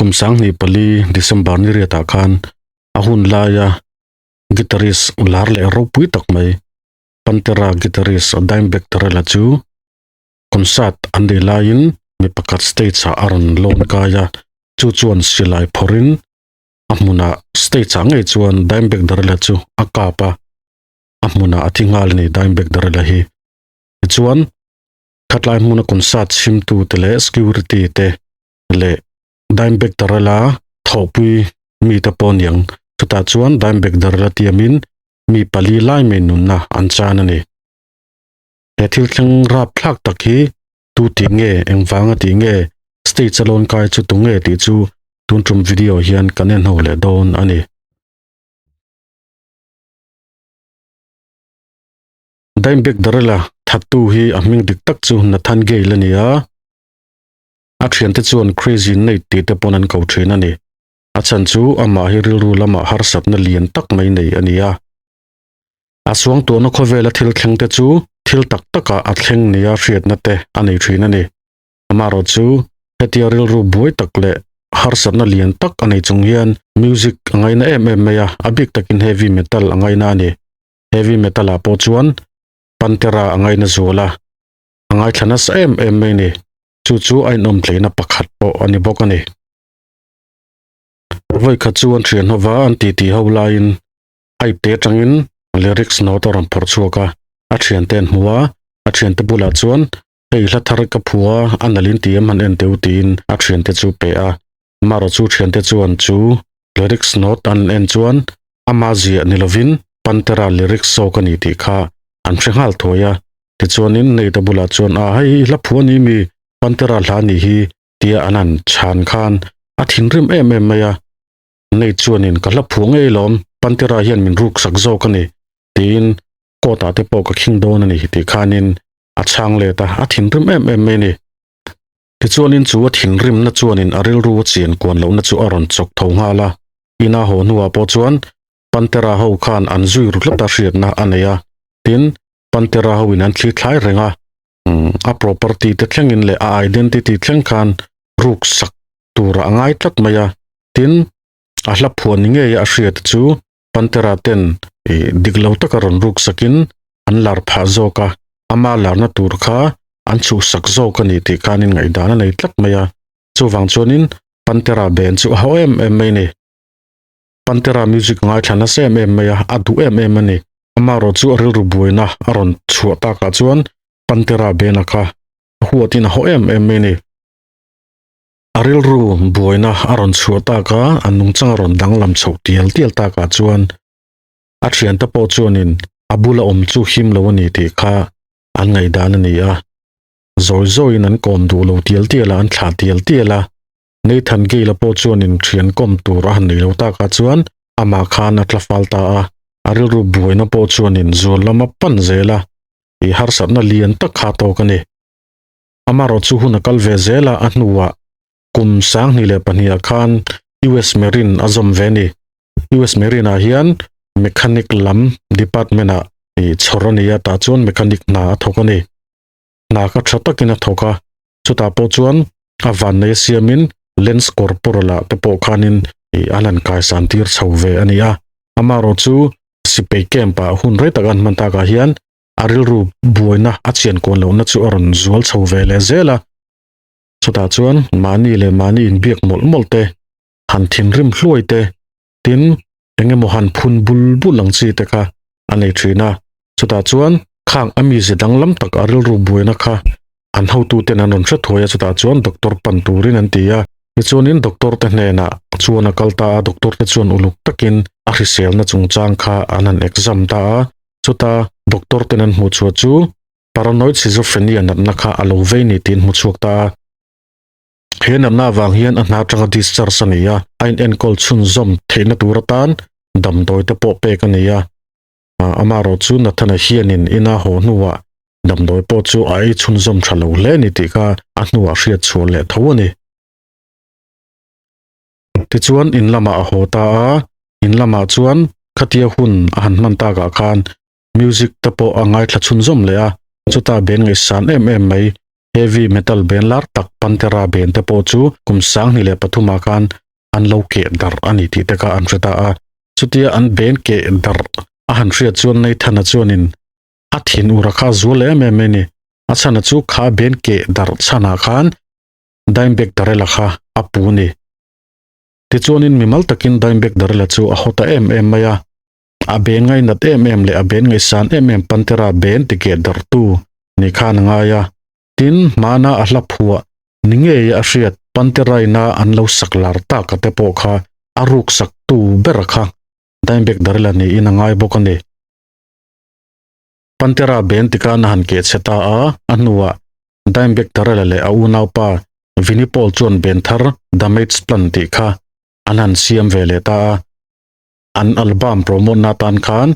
Kum 2004 December ni riatah khan a hun laia guitarist lar leh ropui tak mai Pantera guitarist Dimebag Darrell-a chu concert an nei laiin mi pakhat stage ah a rawn lawn kai a, chu chuan silai phawrhin a hmunah stage ah ngei chuan Dimebag Darrell-a chu a kap a, a hmunah a thi nghal a ni Dimebag Darrell-a hi. Tichuan khatlai hmuna concert chhimtu te leh security te leh Dimebag Darrell-a thawhpui mite pawh aniang chutah chuan Dimebag Darrell-a tiamin mi pali lai mai nunna an chan a ni. He thil thleng rap thlak tak hi tu tih nge, engvanga tih nge, stage a lawn kai chu tu nge tih chu tun tum video hian kan en ho leh dawn a ni. Dimebag Darrell-a thattu hi a hming dik tak chu Nathan Gale a ni a, a thiante chuan Crazy Nate tih te pawn an ko thin a ni. A chhan chu amah hi rilru lamah harsatna lian tak mai nei a ni a. A suangtuahna khawvela thil thleng te chu thil tak takah a thleng nia hriatna te a nei thin a ni. Amaherawh chu hetia rilru buai tak leh harsatna lian tak a nei chung hian music a ngaina em em mai a, a bik takin heavy metal a ngaina a ni. Heavy metal ah pawh chuan Pantera a ngaina zual a, a ngaithla nasa em em mai a ni. Chu chu a inawm tleina pakhat pawh a ni bawk a ni. Vawikhat chu an thian hova an titi ho laiin a ipte atangin lyrics note a rawn phawrh chhuak a, a thiante an hmu a, a thiante bulah chuan hei hla thar ka phua a nalh in ti em han en teu tiin a thiante chu pe a, amaherawh chu thiante chuan chu lyrics note an en chuan ama ziah ni lovin Pantera lyrics zawk a ni tih kha an hre nghal thuai a, tichuanin Nate-a bulah chuan a hei hla phua ni mi Pantera hla nih hi tia an han chhan khan a thinrim em em mai a, Nei chuanin ka hla phuah ngei lawm, Pantera hian min ruk sak zawk a ni, tiin court ah te pawh ka khing dawn a ni tih khanin a chhang let a, a thinrim em em mai a ni. Tichuanin chu a thinrimna chuanin a rilru a chian kuan lohna chu a rawn chawk tho nghal a, ina haw hnuah pawh chuan Pantera ho khan an zui ru tlat a hriatna a nei a, tin Pantera ho in an thli thlai reng a, a property te thlengin leh a identity thleng khan ruk sak tur a ngai tlat mai a, tin a hla phuan ni ngei a hriat chu Pantera ten ih dik lo taka rawn ruk sakin an lar phah zawk a, ama larna tur kha an chhuhsak zawk a ni tih khanin ngaihdan a nei tlat mai a, chuvang chuanin Pantera ben chu a hau em em mai a ni. Pantera music ngaithla nasa em em mai a, a duh em em a ni. Amaherawh chu a rilru buaina a rawn chhuah takah chuan Pantera bena kha a huatin a haw em em mai a ni. A rilru buaina a rawn chhuah taka a nungchang a rawn danglam chhoh tial tial takah chuan a thiante pawh chuanin a bula awm chu him lo a ni tih kha an ngaihdan a ni a. Zawi zawiin an kawm duh lo tial tial a, an thlah tial tial a. Nathan Gale-a pawh chuanin thian kawm tur a han nei lo takah chuan amah khan a tla fal ta a, a rilru buaina pawh chuanin zual lam a pan zel a, i harsatna lian tak kha tawk a ni. Amaherawh chu hun a kal ve zel a, a hnuah kum 2002 ah khan US Marine a zawm ve a ni. US Marine ah hian mechanic lam department ah i chhawr a ni a, tah chuan mechanic hna a thawk a ni. Hna kha tha takin a thawk a, chutah pawh chuan a vannei a siamin Lance Corporal ah te pawh khanin ih an han kaisan tir chho ve a ni a. Amaherawh chu Sipai camp ah hun rei tak an hman takah hian a rilru buaina a chian kuan lohna chu a rawn zual chho ve leh zel a. Chutah chuan mahni leh mahni inbiak mawlh mawlh te, han thinrim hluai te, tin eng emaw han phun bul bul ang chi te kha a nei thin a. Chutah chuan khang a mize danglam tak a rilru buaina kha an hotuten an rawn hre thuai a, chutah chuan doctor pan turin an ti a. Tichuanin doctor te hnenah chuan a kal ta a, doctor te chuan uluk takin a hriselna chungchang kha an han exam ta a. Chuta doctor ten an hmuh chhuah chu paranoid schizophrenia natna kha a lo vei ni tiin hmu chhuak ta a. He natna avang hian a hna atanga discharge a ni a, a inenkawl chhunzawm theihna tur atan damdawi te pawh pek a ni a. Amaherawh chu Nathana hianin ina haw hnuah damdawi pawh chu a ei chhunzawm tha lo hle a ni tih kha a hnuah hriat chhuah leh tho a ni. Tichuan in lamah a haw ta a, in lamah chuan khatia hun a han hman takah khan music te pawh a ngaithla chhunzawm leh a, chutah ben ngaihsan em em mai. Heavy metal band lar tak Pantera band te pawh chu kum 2003 ah khan an lo keh darh a ni tih te kha an hre ta a. Chutia an band keh darh a han hriat chuan Nathan-a chuanin a thin ura kha a zual em em mai a ni. A chhana chu kha band keh darh chhanah khan Dimebag Darrell-a kha a pu a ni. Tichuanin mimal takin Dimebag Darrell-a chu a haw ta em em mai a. A ben ngainat em em leh a ben ngaihsan em em Pantera ben tikeh darhtu ni khan a ngai a. Tin, hmana a hla phuah ni ngei a hriat Pantera ina an lo sak lar tak a te pawh kha a ruk saktu ber kha Dimebag Darrell-a niin a ngai bawk a ni. Pantera ben tikan a han keh chhe ta a, a hnuah Dimebag Darrell-a leh a unaupa Vinnie Paul chuan ben thar Damage Plan tih kha an han siam ve leh ta a. An album promote na atan khan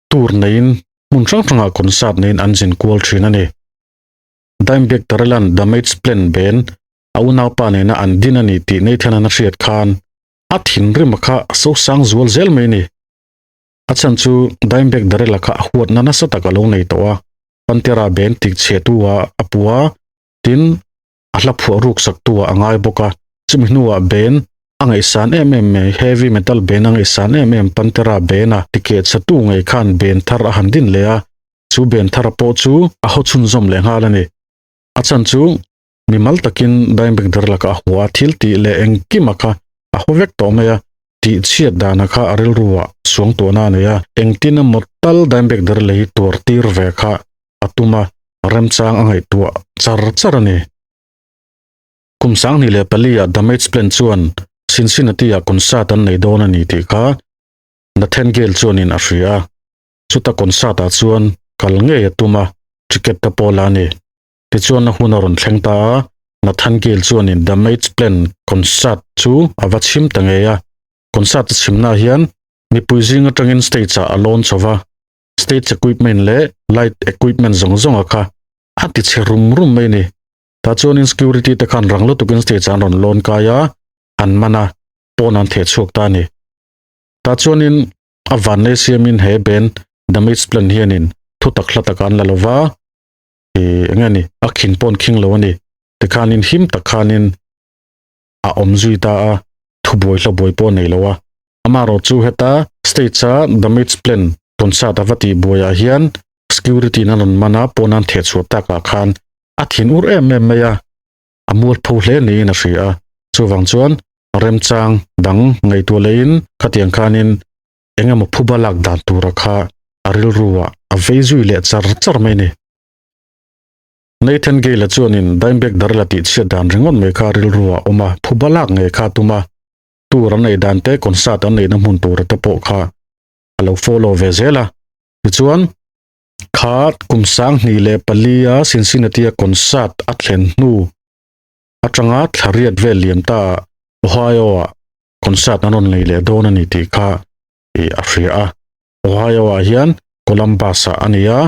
tour neiin hmun hrang hrangah concert neiin an zin kual thin a ni. Dimebag Darrell-a'n Damage Plan band a unaupa nena an din a ni tih Nathan-a'n a hriat khan a thinrim a kha a sosang zual zel mai a ni. A chhan chu Dimebag Darrell-a kha a huatna nasa tak a lo nei tawh a, Pantera band tikchhiahtu-a a pu a, tin, a hla phuah ruk sak tu ah a ngai bawk a, chumi hnuah band a ngaihsan em em mai, heavy metal band a ngaihsan em em Pantera band a tikeh chhe tu ngei khan band thar a han din leh a, chu band thar pawh chu a haw chhunzawm leh nghal a ni. A chhan chu mimal takin Dimebag Darrell laka a hua a, thil tih leh engkima kha a haw vek tawh mai a, tih chhiat dana kha a rilruah suangtuahna a nei a, engtin emaw tal Dimebag Darrell hi tuar tir ve kha a tum a, remchang a ngaihtuah char char a ni. Kum 2004 ah Damage Plan chuan Cincinnati ah concert an nei dawn a ni tih kha Nathan Gale chuanin a hria a, chuta concert ah chuan kal ngei a tum a, ticket te pawh la a ni. Tichuan a hun a rawn thleng ta a, Nathan Gale chuanin Damage Plan concert chu a va chhim ta ngei a, concert a chhimnaah hian mipui zing atangin stage ah a lawn chho va, stage equipment leh light equipment zawng zawng a kha a ti chhe rum rum mai a ni. Tah chuanin security te khan rang lutukin stage ah an rawn lawn kai a, an man a, pawn an theh chhuak ta a ni. Tah chuanin a vanlei siamin he band Damage Plan hianin thutak hla takah an la lo va, ih eng nge ni a khin pawn khing lo a ni. Tikhanin him tak khanin a awm zui ta a, thubuai hlabuai pawh a nei lo a. Amaherawh chu heta stage a Damage Plan concert a va tih buaiah hian security in a rawn man a, pawn an theh chhuah takah khan a thin ur em em mai a, a mualpho hle niin a hria a. Chuvang chuan remchang dang ngaihtuah lehin khatiang khanin eng emaw phuba lak dan tura kha a rilruah a vei zui leh char char mai a ni. Nathan Gale-a chuanin Dimebag Darrell-a tih chhiat dan ringawt mai kha rilruah a awm a, phuba lak ngei kha a tum a, tour an neih dan te, concert an neihna hmun tura te pawh kha a lo follow ve zel a. Tichuan, kha kum 2004 a Cincinnati-a concert a thlen hnu atanga thla riat vel liam ta ah Ohio-ah concert an rawn nei leh dawn a ni tih kha a hria a. Ohio-ah hian Columbus-ah a ni a,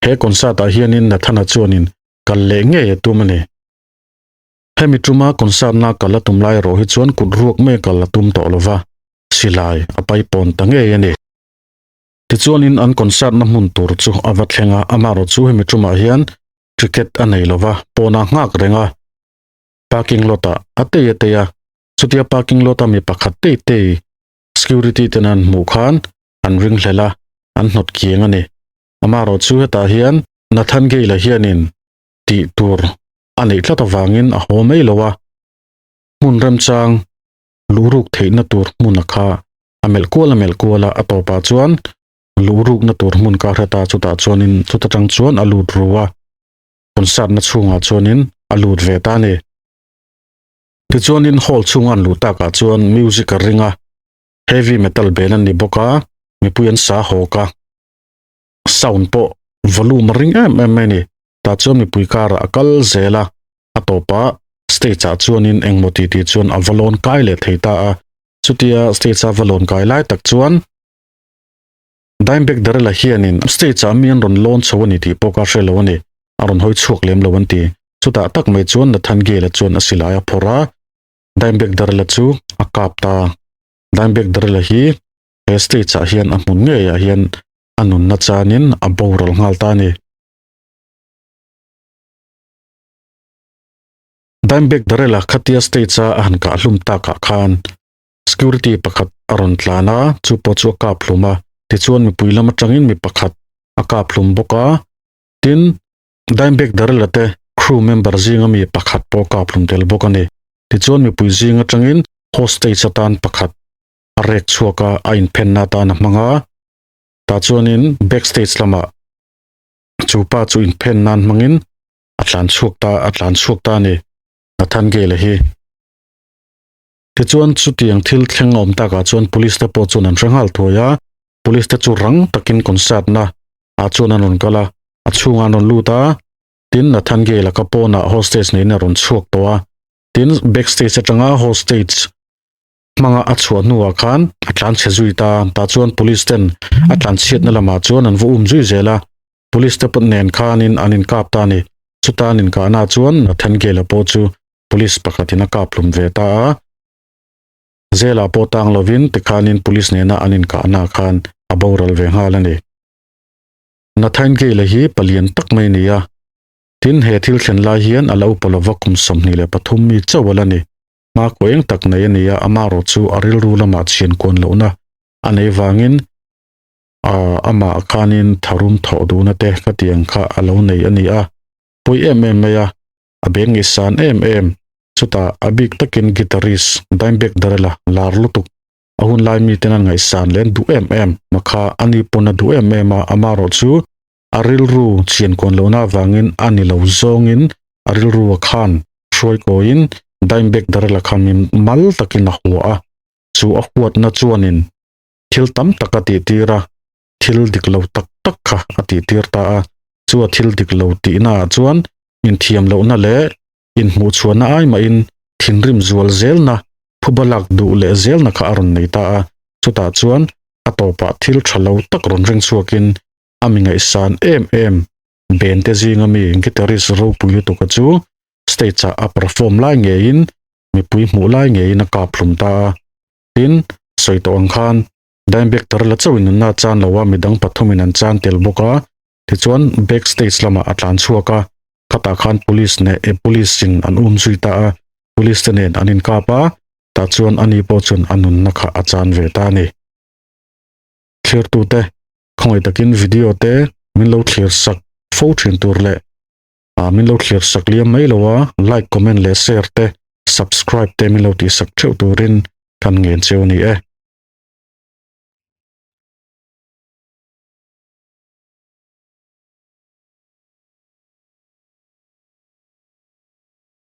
he concert-ah hianin Nathan-a chuanin kal leh ngei a tum a ni. Hemi tuma concert-na kal a tum lai erawh hi chuan kut ruak mai kal a tum tawh lo va, silai a paipawn ta ngei a ni. Tichuanin an concert-na hmun tur chu a va thleng a, amaherawh chu hemi tumah hian ticket a nei lo va, pawnah nghak reng a, parking lot-ah a tei a tei a, chutia parking lot-a mi pakhat tei tei security ten an hmuh khan an ringhlel a, an hnawt kiang a ni. Amaherawh chu hetah hian Nathan Gale-a hianin tih tur a neih tlat avangin a haw mai lo a, hmun remchang luhruk theihna tur hmun a kha a melh kual a melh kual a, a tawpah chuan luhrukna tur hmun ka hre ta chutah chuanin chuta tang chuan a lut ru a, concert na chhungah chuanin a lut ve ta a ni. Tichuanin hall chhunga an luh takah chuan music a ring a, heavy metal band an ni bawk a, mipui an sa hawk a, sound pawh volume a ring em em mai a ni. Tah chuan mipui karah a kal zel a, a tawpah stage ah chuanin engmaw ti tih chuan a va lawn kai leh thei ta a, chutia stage a va lawn kai lai tak chuan Dimebag Darrell-a hianin stage ah mi an rawn lawn chho a ni tih pawh ka hre lo a ni, a rawn hawi chhuak lem lo an ti. Chutah tak mai chuan Nathan Gale-a chuan a silai a phawrh a, Dimebag Darrell-a chu a kap ta. Dimebag Darrell-a hi he stage ah hian a hmun ngeiah hian a nunna chanin a boral nghal ta a ni. Dimebag Darrell-a khatia stage-a a han kah hlum takah khan security pakhat a rawn tlan a, chu pawh chu a kap hlum a. Tichuan mipui lam atangin mi pakhat a kap hlum bawk a. Tin, Dimebag Darrell-a te crew member zinga mi pakhat pawh a kap hlum tel bawk a ni. Tichuan mipui zing atangin hostage atan pakhat a rek chhuak a, a inphenna atan a hmang a. Tah chuanin backstage lamah chu pa chu inphen nan hmangin a tlan chhuak ta a tlan chhuak ta a ni Nathan Gale hi. Tichuan chutiang thil thleng a awm takah chuan police te pawh chuan an hre nghal thuai a, police te chu rang takin concert na ah chuan an rawn kal a, a chhungah an rawn lut a, tin Nathan Gale a ka pawnah hostage neiin a rawn chhuak tawh a, tin backstage atanga hostage hmanga a chhuah hnuah khan a tlan chhe zui ta, tah chuan police ten a tlan chhiatna lamah chuan an va um zui zel a, police te pawh nen khanin an inkap ta a ni, chuta an inkahna ah chuan Nathan Gale-a pawh chu police pakhatin a kap hlum ve ta a, Zela pawh tang lovin tikhanin police nena an inkahna ah khan a boral ve nghal a ni. Nathan Gale-a hi palian tak mai a ni a, tin he thil thlen lai hian a lo upa lova kum 23 mi chauh a la ni. Hma kaw eng tak nei a ni a, amaherawh chu a rilru lamah chhian kuan lohna a nei vangin ah amah khanin tharum thawh duhna te ka tih ang kha a lo nei a ni a, pawi em em mai a, a beng ngaihsan em em. Chutah a bik takin guitarist Dimebag Darrell-a lar lutuk a hun lai miten an ngaihsan leh an duh em em a kha a ni pawn a duh em em a, amaherawh chu a rilru chhian kuan lohna avangin a ni lo zawngin a rilru a khan hruai kawiin Dimebag Darrell-a kha mi mal takin a hua a, chu a huatna chuanin thil tam tak a tihtir a, thil dik lo tak tak kha a tihtir ta a, chu a thil dik lo tihna ah chuan inthiam lohna leh inhmuhchhuahna ai mahin thinrim zual zelna, phuba lak duh leh zelna kha a rawn nei ta a, chutah chuan a tawpah thil tha lo tak rawn ring chhuakin a mi ngaihsan em em band te zinga mi guitarist ropui lutuka chu stage ah a perform lai ngeiin mipui hmuh lai ngeiin a kap hlum ta a, tin sawi tawh ang khan Dimebag Darrell-a chauhin nunna a chan lo a, midang pathumin an chan tel bawk a, tichuan backstage lamah a tlan chhuak a, khatah khan police neh eh police in an um zui ta a, police te nen an inkap a, tah chuan ani pawh chuan a nunna kha a chan ve ta a ni. Thlirtute khawngaih takin video te min lo thlir sak fo thin tur leh ah min lo thlir sak liam mai lo a, like comment leh share te subscribe te min lo tih sak theuh turin kan ngen cheu a ni e.